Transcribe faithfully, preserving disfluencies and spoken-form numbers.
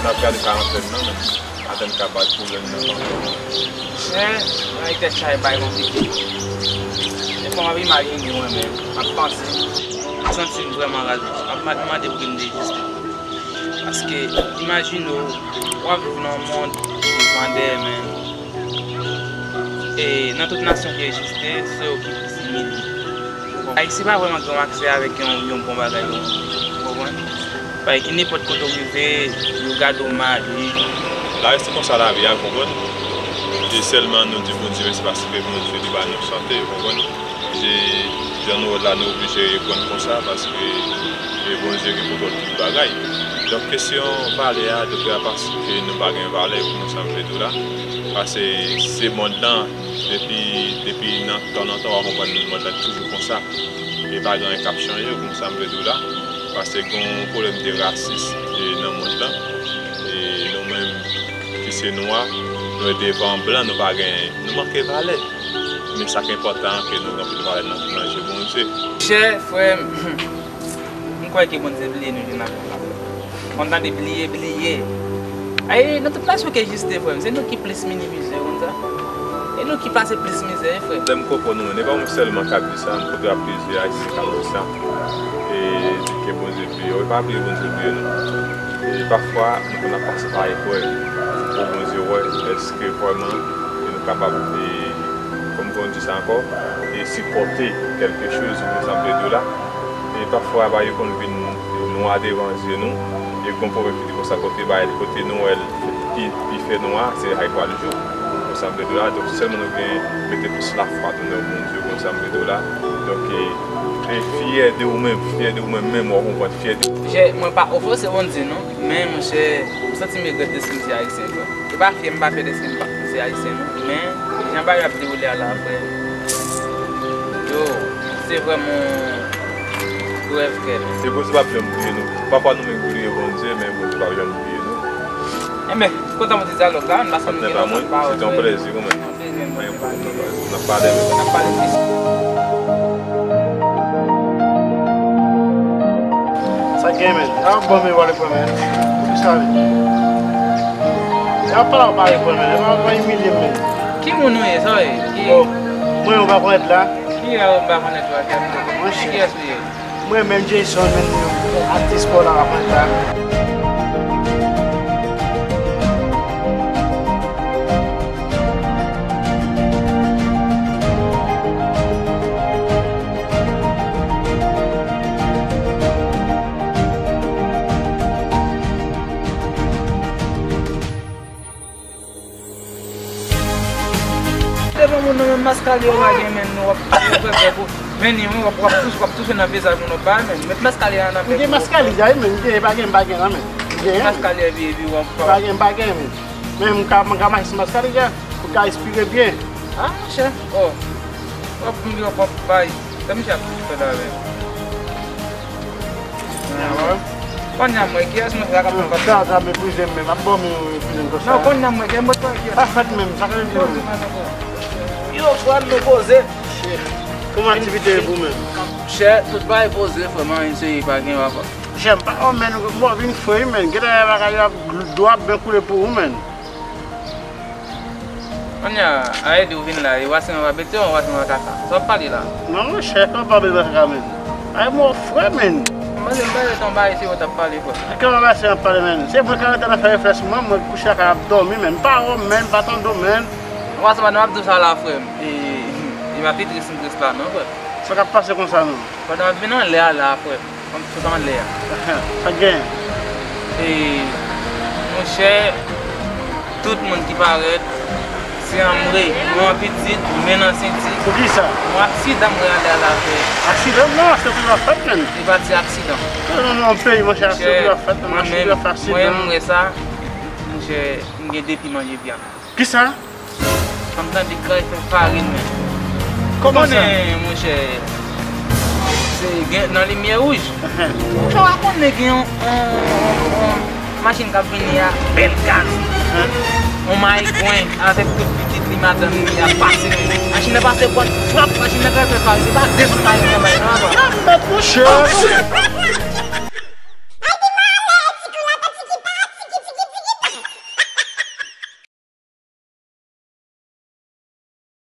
Ap gade ka anfèt nan, men. Atann ka bat pwoblèm nan ankò. Men, nan tèt chaje bay konplike. Defwa m ap imajine mwen menm, m ap panse. M santi m vrèman raje. M ap ma- mande pou ke m deziste. Paske, imajine w, w ap viv nan yon mond ki vandè, men. E nan tout nasyon ki egziste, se yo ki plis imilye. Ayisyen pa vrèman gen yon aksè avèk yon, yon bon bagay, ou konprann? Paske nenpòt kote w rive, yo gade w mal. Lavi se konsa lavi a, ou konprann? E sèlman nou di Bondye mèsi paske Bondye li ba nou sante, ou konprann? E jan nou wè la, nou oblije reprann konsa paske e Bondye gen kontwòl tout bagay. Donk, kesyon valè a, depre a paske nou pa gen valè, kòman sa m vle di w la. Paske se mond lan, depi, depi nan tan nan tan, w a konprann mond lan toujou konsa. E pa gen anyen k ap chanje, kòman sa m vle di w la. Paske gen yon pwoblèm de rasis e nan mond lan. E nou menm ki se nwa, nou devan blan, nou pa gen, nou manke valè. Men sa k enpòtan an, ke nou gen anpil valè nan, nan je Bondye. Chè frè m, m kwè ke Bondye bliye nou youn ak lòt la. Konn tande bliye, bliye. Ay, nan tout nasyon ki egziste, frè m, se nou ki plis minimize, ou konn sa? E nou ki pase plis mizè, frè. Lè m konprann ou, men, e pa mwen sèlman k ap di sa, m kote ap plizyè Ayisyen k ap di sa. E ke Bondye bliye yo, e pa bliye Bondye bliye nou. E pafwa, nou konn ap pase pa eprèv. Pou Bondye wè, èske vrèman, e nou kapab, e, kòm, kòm di sa ankò, e sipòte kèlke choz, kòm sa m te di w la. E pafwa, bagay yo konn vin nwa devan zye nou. E gon pwovèb ki di konsa, kote bagay, kote nou wè l pi, pi fè nwa, se la l pral jou. Kòm sa m te di w la, donk, sèlman nou gen mete plis lafwa nou nan Bondye, kòm sa m te di w la. Donk, e, e fyè de ou menm, fyè de ou menm, menm, w ap konprann, fyè de. Monchè, mwen pa ofanse Bondye, non. Men, monchè, m santi m regrèt dèske m se ayisyen, frè. Se pa fyè m pa fyè dèske m pa, m se ayisyen, non. Men, jan bagay ap dewoule a la, frè, yo, se vrèman yon rèv kè. E Bondye p ap janm bliye nou. Pafwa nou menm ki bliye Bondye, men Bondye p ap janm bliye nou. Enben, kontan pou ti dyalòg la, m pa sanm gen lòt pawòl. Se te yon plèzi pou mwen. Yon plezi, mwen. N ap pale, men. N ap pale plis. Sa gen, men. A, bon, men, wale pran, men. Poukisa, men? E ap pale, w pale pran, men. E pa, pa imilye m, men. Ki moun ou ye, sa w ye? Ki... Bon, mwen, ou pa konèt la. Ki, e, ou pa konèt la, ki... Monchè. Kiyès ou ye? Mwen menm Jason, men, atis pa w la, w ap konèt la. Devan moun nan, menm maskalye w pa gen, men, w ap, w ap fè, fè pou vini, w ap, w ap touche, w ap touche nan vizaj moun, w ap bay, men. Met maskalye a nan men. M gen maskalye a, men, m gen, pa gen, m pa gen, non, men. M gen, men. Maskalye a, epi, epi, w ap, pa gen, m pa gen, men. Men m ka, m ka mache sou maskalye a, pou ka espire byen. Ah, monchè. Oh. W ap, w ap, w ap bay. Sa misye ap fè la, men. Kònya mwen, kiyès mwen sa k ap pran kòb? Sa, sa meprize m menm. Ap ban m meprize m konsa. Non, kònya mwen, kiyès mwen, kiyès mwen? Pa fèt menm, sa k ap di menm? Yo, frè m, nou poze. Kòman aktivite yo pou menm? Chè, tout bagay poze, frè m, anyen serye pa gen, papa. Chè, m pa, oh, men, bon, vin fre, men. Genlè bagay yo ap, dlo ap byen koule pou ou, men. Kònya, a ede w vin la, e w a se yon babetyon, w a se yon kaka. Sa w ap pale la? Non, monchè, kòman pa bezwen kaka, men? Ay, mò frè, men. Mwen, mwen, mwen, se yon bagay serye w t ap pale, frè. Kòman bagay serye w ap pale, men? Se mwen k ap rete nan fè reflèks mwen, mwen k kouche la kay ap dòmi, men. M pa wè w, men, m pa tande w, men. Ou pa sa, nou ap di w sa la, frè m. E, e pa fi tris m tris la, non, frè. Sa k ap pase konsa, non? Pandan w ap vin anlè a la, frè m. Kòm tout anlè a. Sa k genyen? E, monchè, tout moun ki parèt, se anmwe, mwen pitit, men nan senti. Poukisa? Yon aksidan m wè anlè a la, frè. Aksidan? Non, aksidan toujou ap fèt, men. E pa ti aksidan. Non, non, non, peyi, monchè, aksidan toujou ap fèt, men. Monchè, mwen menm, mwen menm, m wè sa, monchè, m gen depi manje vyann. Kisa? An m tande kay fè farin, men. Kòman sa? Ou konnen, monchè, se gen nan limyè wouj. Monchè, w a konnen gen yon, yon, yon, yon machin k ap vini a, bèl gaz. Yon mayigwen avèk tout pitit li, madanm li, ap pase. Machin nan pase pòt, frap, machin nan kay fè farin. Se pa de sou farin nan bay, non, papa. Mèt, monchè.